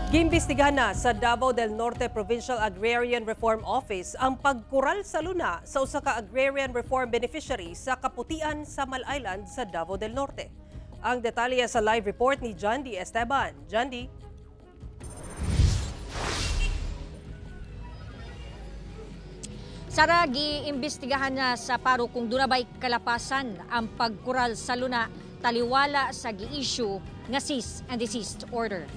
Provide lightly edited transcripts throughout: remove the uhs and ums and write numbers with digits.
Giimbestigahan na sa Davao del Norte Provincial Agrarian Reform Office ang pagkural sa luna sa usa ka agrarian reform beneficiary sa Kaputian, Samal Island sa Davao del Norte. Ang detalye sa live report ni John D. Esteban. John D. Sara, giimbestigahan na sa PARU kung duna bay kalapasan ang pagkural sa luna taliwala sa gi-issue nga cease and desist order.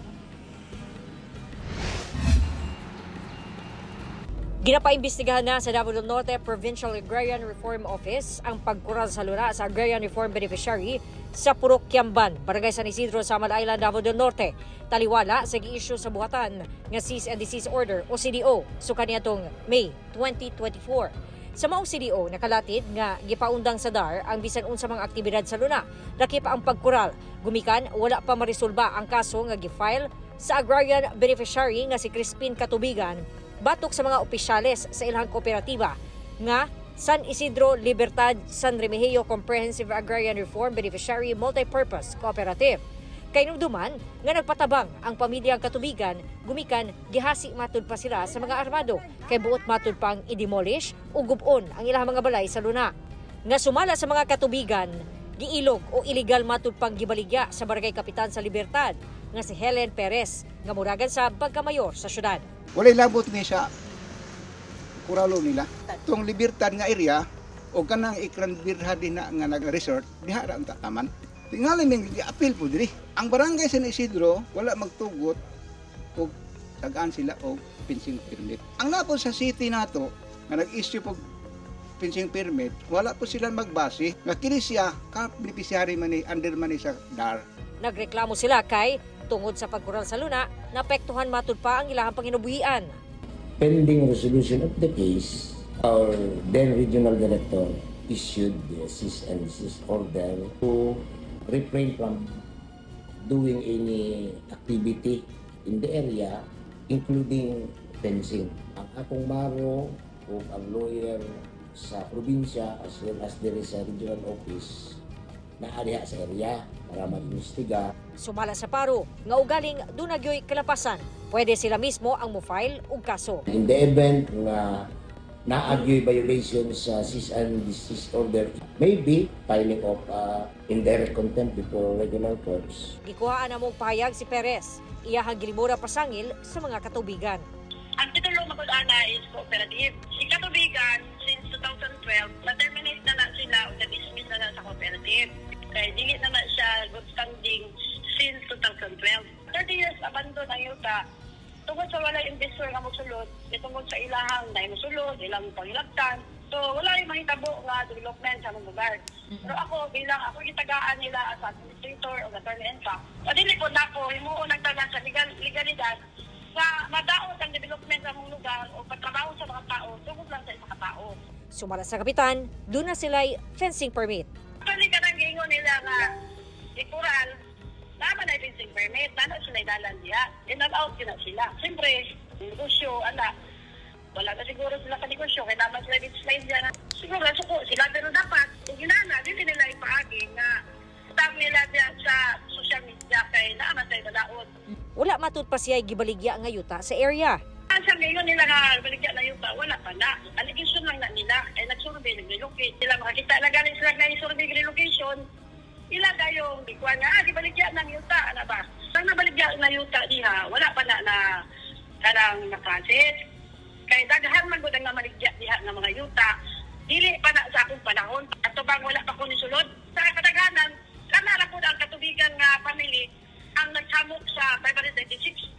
Ginapaimbestigahan na sa Davao del Norte Provincial Agrarian Reform Office ang pagkural sa luna sa Agrarian Reform Beneficiary sa Purok Kiamban, Barangay San Isidro, Samal Island, Davao del Norte. Taliwala sa gi-issue sa buhatan nga Cease and Desist Order o CDO suka niadtong May 2024. Sa maong CDO, nakalatid nga gipaundang sa DAR ang bisan unsa mga aktibidad sa luna, lakip ang pagkural. Gumikan wala pa maresolba ang kaso nga gi-file sa agrarian beneficiary nga si Crispin Katubigan batok sa mga opisyales sa ilang kooperatiba nga San Isidro Libertad San Remigio Comprehensive Agrarian Reform Beneficiary Multipurpose Cooperative. Kainumduman nga nagpatabang ang pamilyang Katubigan, gumikan gihasi matud pa sila sa mga armado kay buot matud pang i-demolish o gubon ang ilang mga balay sa luna. Nga sumala sa mga Katubigan, giilog o illegal matud pang gibaligya sa barangay kapitan sa Libertad nga si Helen Perez nga muragan sa pagkamayor sa syudad. Walay labot ni sa kuralo nila. Tong Libertad nga area o kanang Ikran Birha din na nga nag-resort, diha ra ang tataman. Tingali ning gi-appeal po diri. Ang barangay San Isidro wala magtugot og tagaan sila og fencing permit. Ang napod sa city nato nga nag-issue og fencing permit, wala po sila magbase nga kini siya ka beneficiary man ni under man ni sa DAR. Nagreklamo sila kay tungod sa pagkural sa luna, naapektuhan matud pa ang ilahang panginubuhian. Pending resolution of the case, our then regional director issued the cease and desist order to refrain from doing any activity in the area, including fencing. Ang akong maro o ang lawyer sa probinsya as well as there is a regional office na diha sa area para mag-imbestiga. Sumala sa PARU nga ugaling duna gyoy kalapasan, pwede sila mismo ang mo-file og kaso. In the event nga naa gyoy violation sa cease and desist order, maybe filing of indirect contempt before regular courts. Gikuhaan na mong pahayag si Perez, iyahang gilimura pasangil sa mga katubigan. Ang titulo mag-ana is cooperative. Si Katubigan, since 2012, na-terminate na na sila o na-dismiss na na sa cooperative. Kaya dili na na siya good standing since 2012. 30 years abandon ang yuta. Tungod sa walay investor nga mosulod, tungod sa ilahang na mosulod, ilang pangilabtan. So wala yung mahitabo nga development sa among lugar. Pero ako, bilang ako gitagaan nila as administrator o attorney in fact, dili po na ako, himuon nagtagan sa legalidad nga madaot ang development sa among lugar o pagtrabaho sa mga tao tungod lang sa isa ka tao. Sumala sa kapitan, doon na sila'y fencing permit. Actually, kanang giingon nila nga ikural, naman ay fencing permit, nana sila dalan diya. In and out na sila. Siyempre, negosyo, ana, wala na siguro sila ka negosyo, kaya naman sila display diya. Siguro, suko sila, pero dapat, kung ginana, dili nila ipaagi nga tang nila diya sa social media kay naaman sila dalaot. Wala matud pa siya gibaligya nga yuta sa area. Sa ngayon nila nga baligya na yuta, wala pa na. Allegation lang na nila. Ay nagsurvey, nag-relocate. Sila makakita na galing sila na survey relocation. Ila gayong ikuan nga, gibaligya ng yuta, ano ba? Sang nabaligya na yuta diha, wala pa na na kanang na-process. Kay daghan man gud ang namaligya diha nga mga yuta. Dili pa na sa akong panahon. Ato bang wala pa ko nisulod? Sa kadaghanan, kana ra pud ang Katubigan nga family ang naghamok sa 596.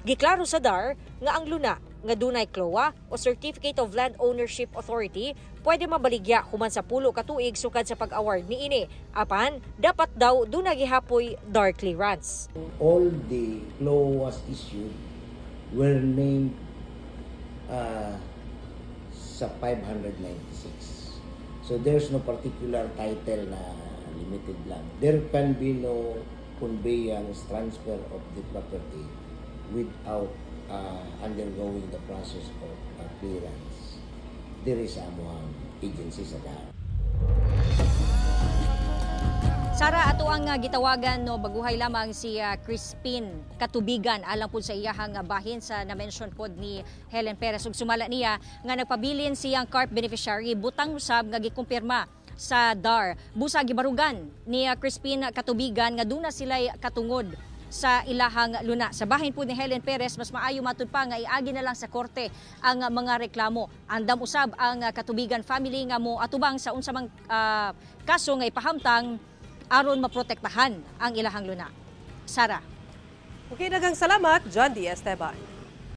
Giklaro sa DAR nga ang luna nga dunay CLOA o Certificate of Land Ownership Authority pwede mabaligya human sa 10 ka tuig sukad sa pag-award niini. Apan dapat daw duna gihapoy DAR clearance. All the CLOAs issued were named sa 596. So there's no particular title na limited lang. There can be no conveyance transfer of the property without undergoing the process of clearance. There is amuang agency sa DAR. Sara, ato ang gitawagan, no, baguhay lamang si Crispin Katubigan alang pud sa iyahang bahin sa na-mention pod ni Helen Perez, ug sumala niya nga nagpabilin siyang CARP beneficiary, butang usab nga gikumpirma sa DAR. Busa gibarugan ni Crispin Katubigan nga duna sila'y katungod sa ilahang luna. Sa bahin po ni Helen Perez, mas maayo matud pa nga iagi na lang sa korte ang mga reklamo. Andam usab ang Katubigan family nga mo atubang sa unsa mang kaso nga ipahamtang aron maprotektahan ang ilahang luna. Sara. Okay, daghang salamat, John D. Esteban.